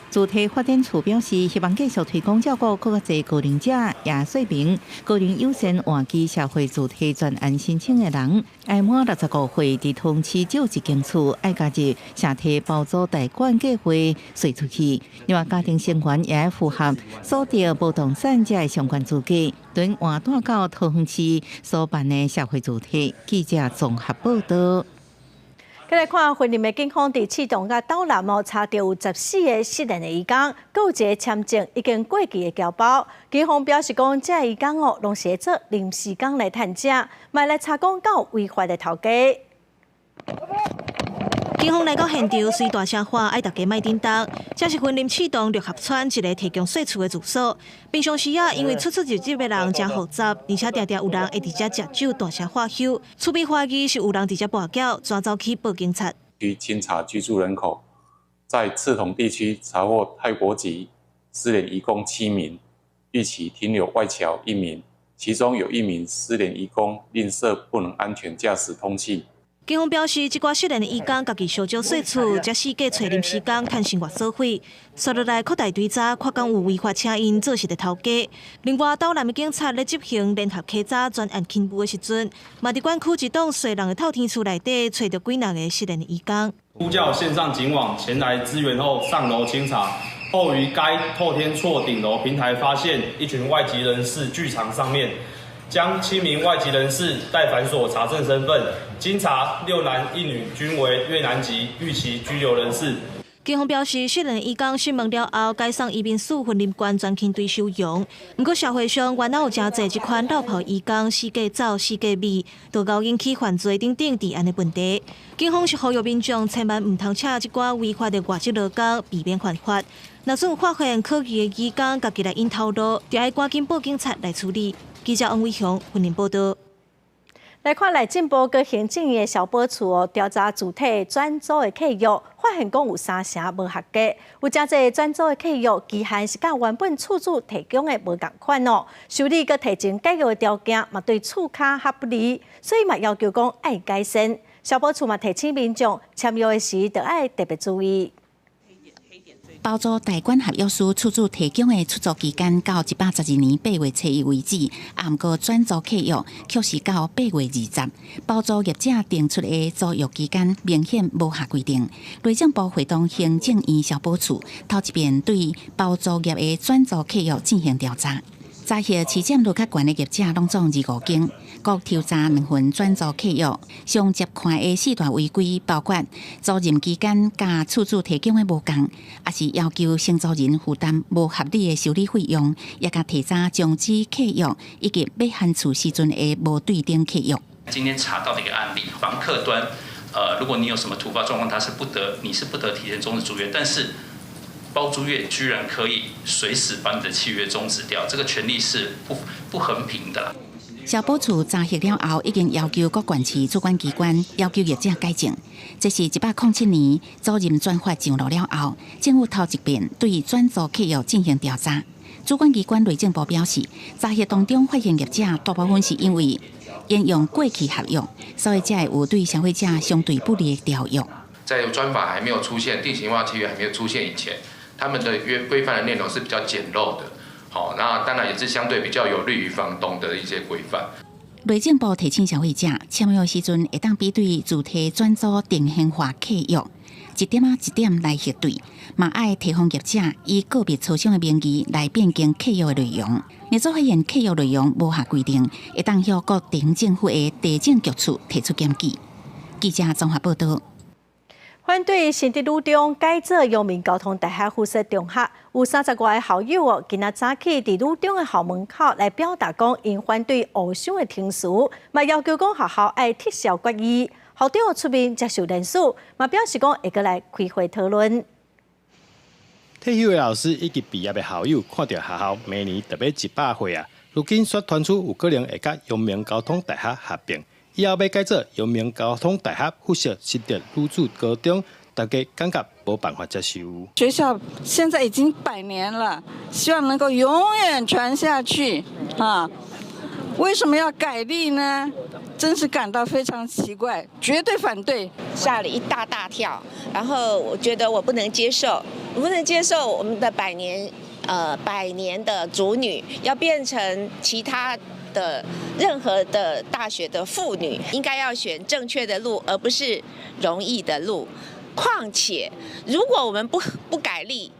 住宅發展處表示，希望繼續推廣照顧閣較濟高齡者，也說明高齡友善換機社會住宅專案申請的人，愛滿65歲，佇桃園市少一間厝，愛加入社體包租代管計劃稅出去。另外，家庭成員也愛符合所得無動產這个相關資格，轉換到桃園市所辦的社會住宅。記者綜合報道。再來看雲林的警方佇刺桐佮斗南哦，查著有14個失聯的移工，閣有一个簽證已經過期的僑胞。警方表示講，這个移工哦，攏是做臨時工來趁食，嘛來查講敢有違法的頭家。警方來到現場，隨大聲喊愛大家莫振動。這是雲林刺桐六合村一个提供稅厝的住所。平常時啊，因為出出入入的人誠複雜，而且定定有人會佇遮食酒、大聲喝酒。厝邊懷疑是有人佇遮跋筊，轉走去報警察。去清查居住人口，在刺桐地區查獲泰國籍失聯移工7名，逾期停留外僑1名，其中有一名失聯移工另涉不能安全駕駛通緝。警方表示，這寡失聯的移工家己相招稅厝，才四界揣臨時工趁生活所費。紲落來擴大追查，看敢有違法請𪜶做實的頭家。另外，斗南的警察咧執行聯合稽查專案勤務的時陣，嘛佇管區一棟細人的透天厝內底，揣著幾若个失聯的移工。呼叫線上警網前來支援後，上樓清查，後於該透天厝頂樓平台發現一群外籍人士聚場上面。將7名外籍人士帶返所查證身份，經查6男1女均為越南籍逾期居留人士。警方表示，失聯移工訊問了後，解送移民署雲林縣專勤隊收容。毋過社會上原來有誠濟這款落跑移工四界走四界覓，都𠢕引起犯罪等等治安的問題。警方是呼籲民眾千萬毋通請這寡違法的外籍勞工，避免犯法。若算有發現可疑的移工，家己來引頭路，就愛趕緊報警察來處理。記者王偉雄雲林報道。來看內政部佮行政院的消保處哦，調查住宅轉租的契約，發現講有三成無合格，有誠濟轉租的契約期限是佮原本厝主提供的無仝款哦，修理佮提前解約的條件嘛對厝跤較不利，所以嘛要求講愛改善。消保處嘛提醒民眾簽約的時，著愛特別注意。包租代管合約書厝主提供的出租期間到112年8月初1為止，啊，毋過轉租契約卻是到8月20。包租業者定出的租約期間明顯無合規定。內政部會同行政院消保處頭一遍對包租業的轉租契約進行調查。查核市佔率較懸的業者攏總25間，各抽查兩份轉租契約，上接看的四大違規包括租賃期間佮厝主提供的無仝，抑是要求承租人負擔無合理的修理費用，也共提早終止契約，以及欲還厝時陣的無對等契約。今天查到的一個案例，房客端，如果你有什麼突發狀況，他是不得，你是不得提前終止租約，但是包租業居然可以隨時把你的契約終止掉，這個權利是不衡平的。消保處查核了後，已經要求各縣市主管機關要求業者改正。這是107年租賃專法上路了後，政府頭一遍對轉租契約進行調查。主管機關內政部表示，查核當中發現業者大部分是因為沿用過期合約，所以才會有對消費者相對不利的條約。在專法還沒有出現，定型化契約還沒有出現以前，他們的約規範的內容是比較簡陋的，好，那當然也是相對比較有利於房東的一些規範。內政部提醒消費者，簽約時陣會當比對住宅轉租定型化契約，一點仔一點來核對，嘛愛提防業者以個別磋商的名義來變更契約的內容。若做發現契約內容無合規定，會當向各地政府的地政局處提出檢舉。記者綜合報道。反對新竹女中改做陽明交通大學附設中學，有30外个校友哦，今仔早起佇女中的校門口來表達講，𪜶反對烏傷的停書，嘛要求講學校愛撤銷決議。校長出面接受聯署，嘛表示講會閣來開會討論。退休的老師以及畢業的校友看著學校明年就欲100歲啊，如今煞傳出有可能會佮陽明交通大學合併。以後欲改做陽明交通大學附設新竹女子高中，大家感覺無辦法接受。學校現在已經100年了，希望能夠永遠傳下去啊！為什麼要改立呢？真是感到非常奇怪，絕對反對。嚇了一大大跳，然後我覺得我不能接受，我不能接受我們的百年的竹女要變成其他的任何的大學的婦女，應該要選正確的路，而不是容易的路。況且，如果我們不改立，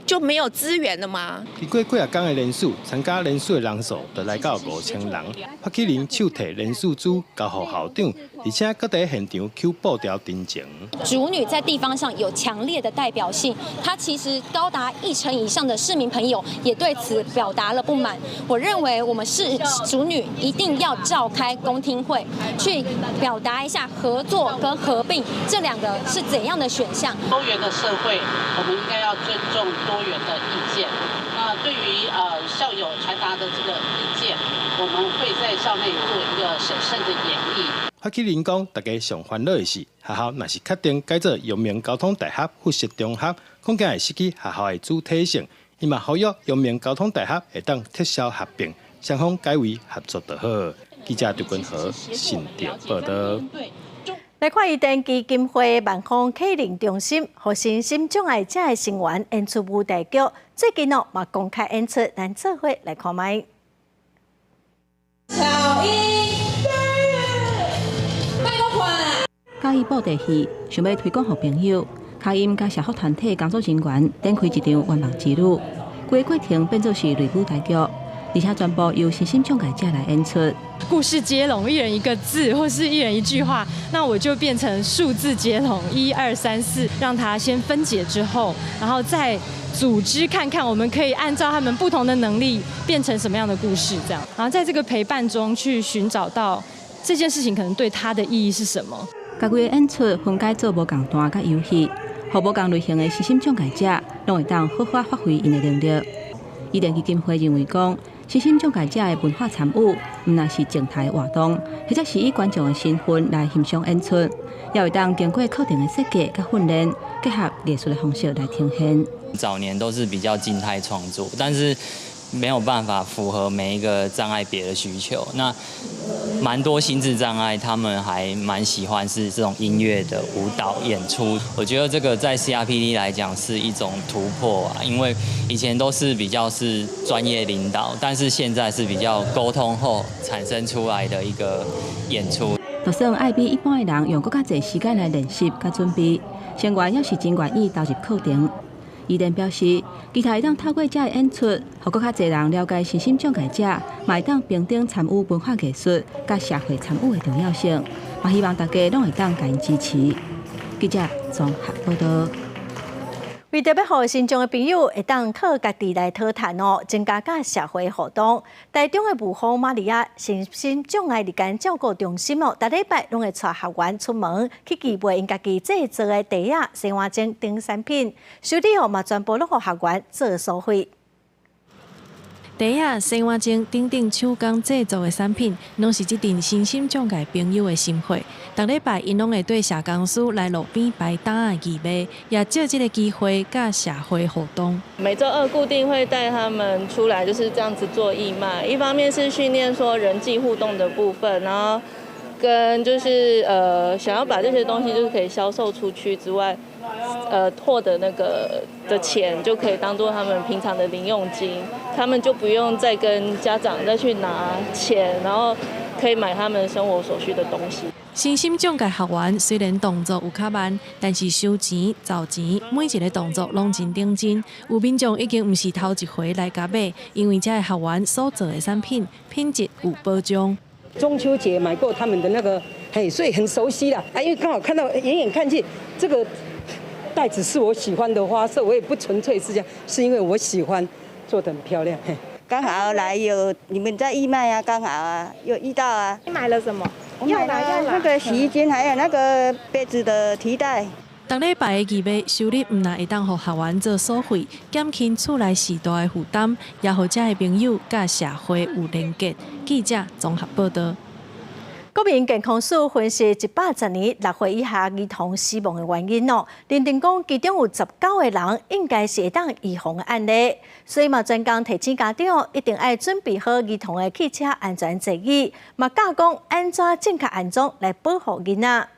就沒有資源了嗎？經過幾仔工的聯署，參加聯署的人數就來到5000人。發起人手提聯署紙交予校長，而且閣佇現場搝布條陳情。竹女在地方上有強烈的代表性，她其實高達一成以上的市民朋友也對此表達了不滿。我認為我們是竹女一定要召開公聽會，去表達一下合作跟合併這兩個是怎樣的選項。多元的社會，我們應該要尊重多元的意見。那對於校友傳達的這個意見，我們會在校內做一個審慎的研議。發起人講，大家上煩惱的是，學校若是確定改做陽明交通大學附設中學，恐驚會失去學校的主體性。伊嘛呼籲陽明交通大學會當撤銷合併，雙方改為合作就好。記者劉君和新竹報道。來看伊甸基金會萬豐啟靈中心，予身心障礙者的成員演出舞台劇，最近哦嘛公開演出，咱做伙來看覓。小一，莫閣看啦！嘉義布袋戲想欲推廣予朋友，卡音佮社福團體工作人員展開一場圓夢之旅，規個過程變做是類舞台劇，而且全部由身心障礙者來演出。故事接龍，一人一個字，或是一人一句話，那我就變成數字接龍，一二三四，讓他先分解之後，然後再組織看看，我們可以按照他們不同的能力變成什麼樣的故事，這樣，然後在這個陪伴中去尋找到這件事情可能對他的意義是什麼。家己的演出分解做無仝段佮遊戲，予無仝類型的身心障礙者攏會當好好發揮𪜶的能力。伊甸基金會認為講，身心障礙者的文化參與，毋但是靜態活動，或者是以觀眾的身份來欣賞演出，也會當經過課程的設計佮訓練，結合藝術的方式來呈現。早年都是比較靜態創作，但是沒有辦法符合每一個障礙別的需求。那蠻多心智障礙，他們還蠻喜歡是這種音樂的舞蹈演出。我覺得這個在 CRPD 來講是一種突破啊，因為以前都是比較是專業領導，但是現在是比較溝通後產生出來的一個演出。就算愛比一般的人用閣較濟時間來練習佮準備，成員猶是真願意投入課程。伊甸表示，期待會當透過這个演出，予閣較濟人了解身心障礙者，嘛會當平等參與文化藝術佮社會參與的重要性。嘛希望大家攏會當共𪜶支持。記者綜合報道。為著欲予身障的朋友會當靠家己來討趁哦，增加佮社會互動。台中的霧峰瑪利亞身心障礙日間照顧中心哦，逐禮拜攏會帶學員出門去義賣𪜶家己製作的袋仔、洗碗精等產品，收入哦嘛全部攏予學員做所費。袋仔、洗碗精等等手工製作的產品，攏是這陣身心障礙朋友的心血。逐禮拜，𪜶攏會綴社工師來路邊擺擔仔義賣，也藉這个機會佮社會互動。每週二固定會帶他們出來，就是這樣子做義賣。一方面是訓練說人際互動的部分，然後跟就是想要把這些東西就是可以銷售出去之外，獲得那個的錢就可以當做他們平常的零用金，他們就不用再跟家長再去拿錢，然後可以買他們生活所需的東西。身心障礙學員雖然動作有較慢，但是收錢、找錢，每一个動作攏真認真。有民眾已經毋是頭一回來共買，因為這个學員所做的產品品質有保障。中秋節買過他們的那個，嘿，所以很熟悉啦。啊，因為剛好看到遠遠看見這個袋子是我喜歡的花色，我也不純粹是這樣，是因為我喜歡做得很漂亮。嘿，剛好來有你們在義賣啊，剛好啊，有遇到啊。你買了什麼？我買了那個洗衣精，還有那個杯子的提袋。逐禮拜的義賣收入，毋但會當予學員做所費，減輕厝內序大的負擔，也予遮的朋友佮社會有連結。記者綜合報道。國國民健康署分析110年6歲以下兒童死亡的原因哦，認定講其中有19個人應該是會當預防的案例，所以嘛專工提醒家長一定愛準備好兒童的汽車安全座椅，嘛教講按怎正確安裝來保護囡仔。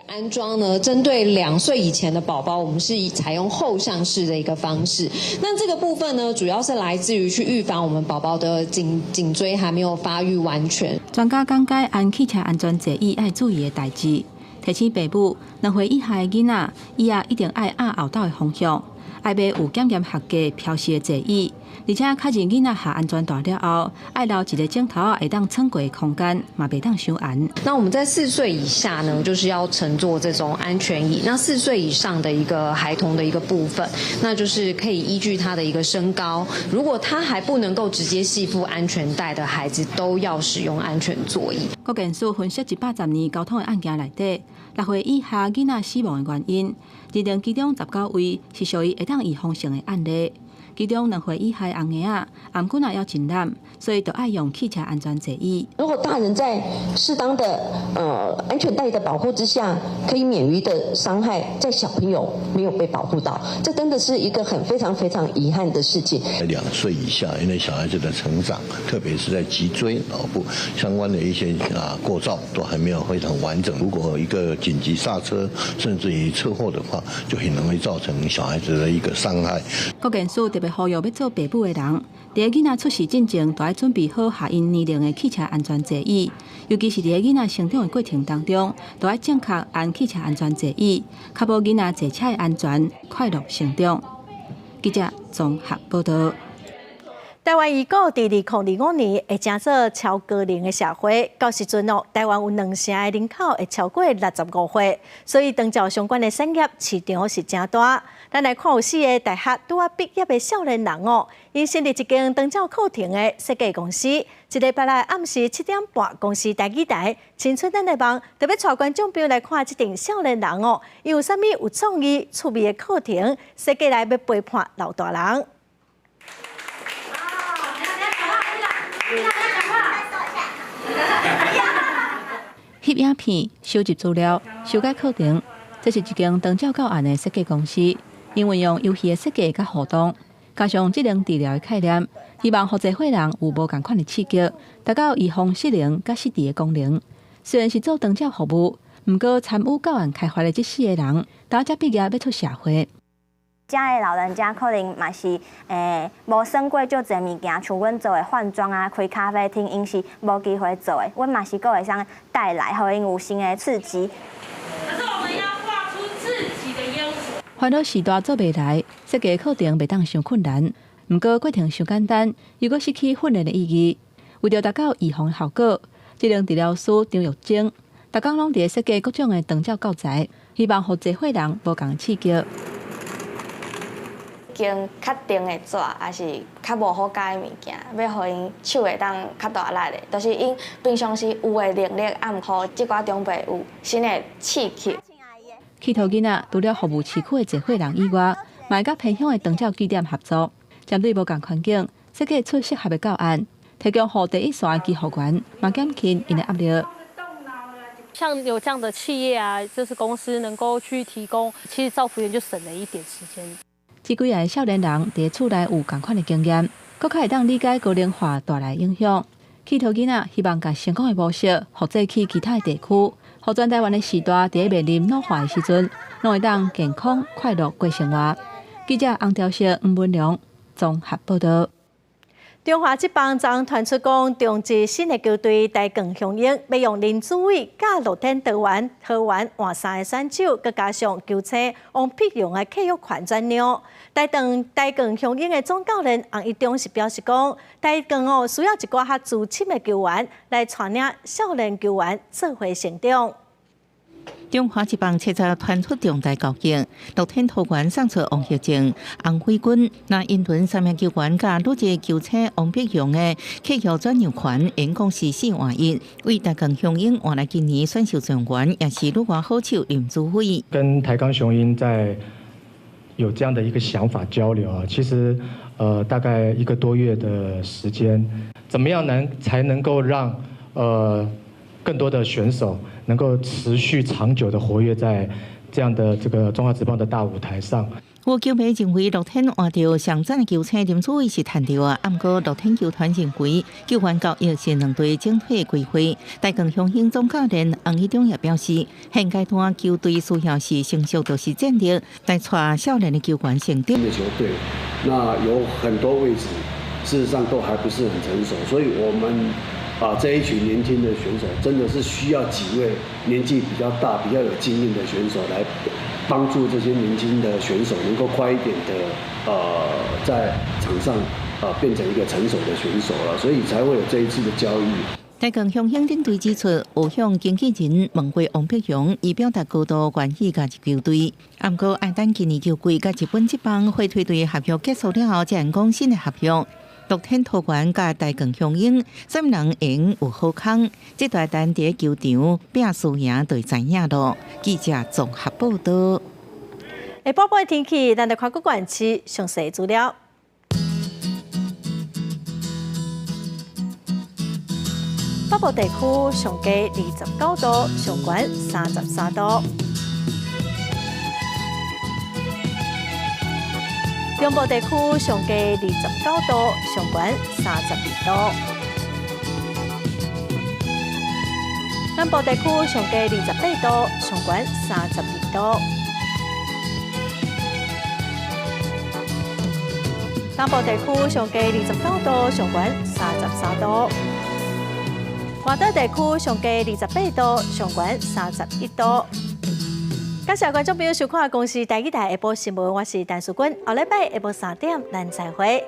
安裝呢，針對2歲以前的寶寶，我們是以採用後向式的一個方式。那這個部分呢，主要是來自於去預防我們寶寶的頸椎還沒有發育完全。專家講解按汽車安全座椅愛注意的代誌，提醒爸母2歲以下的囡仔，椅仔一定愛壓後斗的方向，愛買有檢驗合格標示的座椅，而且確認囡仔下安全帶了後，愛留一个枕頭會當撐過的空間，嘛袂當傷絚。那我們在4歲以下呢，就是要乘坐這種安全椅；那4歲以上的一個孩童的一個部分，那就是可以依據他的一個身高，如果他還不能夠直接繫縛安全帶的孩子，都要使用安全座椅。國健署分析110年交通的案件內底，6歲以下囡仔死亡的原因，認定其中19位是屬於會當預防性的案例。其中2歲以下的紅嬰仔，頷頸仔猶真懶，所以就愛用汽車安全座椅。如果大人在適當的安全帶的保護之下，可以免於的傷害，在小朋友沒有被保護到，這真的是一個很非常非常遺憾的事情。2歲以下，因為小孩子的成長，特別是在脊椎、腦部相關的一些構造都還沒有非常完整。如果一個緊急剎車，甚至於車禍的話，就很容易造成小孩子的一個傷害。國健署特別呼籲欲做爸母的人，佇囡仔出世進前，就愛準備好合𪜶年齡的汽車安全座椅，尤其是佇囡仔成長的過程當中，就愛正確按汽車安全座椅，確保囡仔坐車的安全、快樂成長。記者綜合報道。台灣預告佇2025年會成做超高齡的社會，到時陣哦，台灣有兩成的人口會超過65歲，所以長照相關的產業市場是誠大。咱來看有四个大學拄仔畢業的少年人哦，𪜶成立一間長照課程的設計公司，這禮拜六暗時7點半，公視台語台青春咱的夢，特別帶觀眾朋友來看這陣少年人哦，伊有啥物有創意、趣味的課程設計來欲陪伴老大人。翕影片、收集資料、修改課程，這是一間長照教案的設計公司。𪜶運用遊戲的設計佮互動，加上職能治療的概念，希望予濟歲人有無仝款的刺激，達到預防失能佮失智的功能。雖然是做長照服務，毋過參與教案開發的這四个人，拄才畢業欲出社會。遮的老人家可能嘛是無耍過足濟物件，像阮做的換裝啊、開咖啡廳，𪜶是無機會做的。阮嘛是閣會使帶來，予𪜶有新的刺激。可是我們要畫出自己的煙火。煩惱時代做袂來，設計課程袂當傷困難，毋過過程傷簡單，又閣失去訓練的意義。為著達到預防的效果，職能治療師張玉貞，逐工攏佇設計各種的長照教材，希望予濟歲人無仝刺激。經較重的紙，抑是較無好咬的物件，欲予𪜶手會當較大力的，就是𪜶平常時有的能力，啊，毋予這寡長輩有新的刺激。𨑨迌囡仔除了服務市區的濟歲人以外，嘛會佮偏鄉的長照據點合作，針對無仝環境，設計出適合的教案，提供予第一線的醫護員，嘛減輕𪜶的壓力。像有這樣的企業啊，就是公司能夠去提供，其實照服員就省了一點時間。這幾个少年人佇厝內有仝款的經驗，閣較會當理解高齡化帶來影響。𨑨迌囡仔希望共成功的模式複製去其他的地區，予全台灣的序大佇面臨老化的時陣，攏會當健康快樂過生活。記者洪兆碩、吳文良綜合報道。中華職棒昨傳出講，中職新的球隊台鋼雄鷹欲用林子偉佮樂天桃園換三個選手，閣加上球星王柏融的契約權轉讓。台鋼雄鷹的總教練洪一中是表示講，台鋼哦需要一寡較資深的球員來帶領少年球員做伙成長。中華職棒七十傳出重大交易，樂天桃園送出王煜靜、洪飛軍，那英倫三名球員佮女職球星王柏融的契約轉讓權，總共是4換1，為台鋼雄鷹換來今年選秀狀元，也是女外好手林子偉。跟台鋼雄鷹在有這樣的一個想法交流啊，其實大概一個多月的時間，怎麼樣能才能夠讓更多的選手能夠持續長久的活躍在這樣的這個中華職棒的大舞台上。有球迷認為樂天換著上讚的球星林子偉是趁著啊，毋過樂天球團認為球員交易是兩隊整體規劃。大江雄鷹總教練洪一中也表示，現階段球隊需要是成熟就是戰力，來帶少年的球員成長。球隊，那有很多位置，事實上都還不是很成熟，所以我們啊這一群年輕的選手，真的是需要幾位年紀比較大、比較有經驗的選手來幫助這些年輕的選手能夠快一點的，在場上變成一個成熟的選手了，所以才會有這一次的交易。大江雄鷹領隊指出，有向經紀人問過王柏融，伊表達高度願意加入球隊。毋過愛等今年球季佮日本職棒火腿隊合約結束了後，才能講新的合約。樂天桃園佮大江雄鷹，啥物人會有好康？這大單佇球場拼輸贏就會知影囉。記者綜合報導。下晡晡天氣，咱來看各縣市詳細資料。北部地區上低29度，上懸33度。中部地區上低29度，上懸32度。南部地區上低28度，上懸32度。南部地區上低29度，上懸33度。外島地區上低28度，上懸31度。感謝觀眾朋友收看《公視台語台》下晡新聞，我是陳淑君。後禮拜下晡3點，咱再會。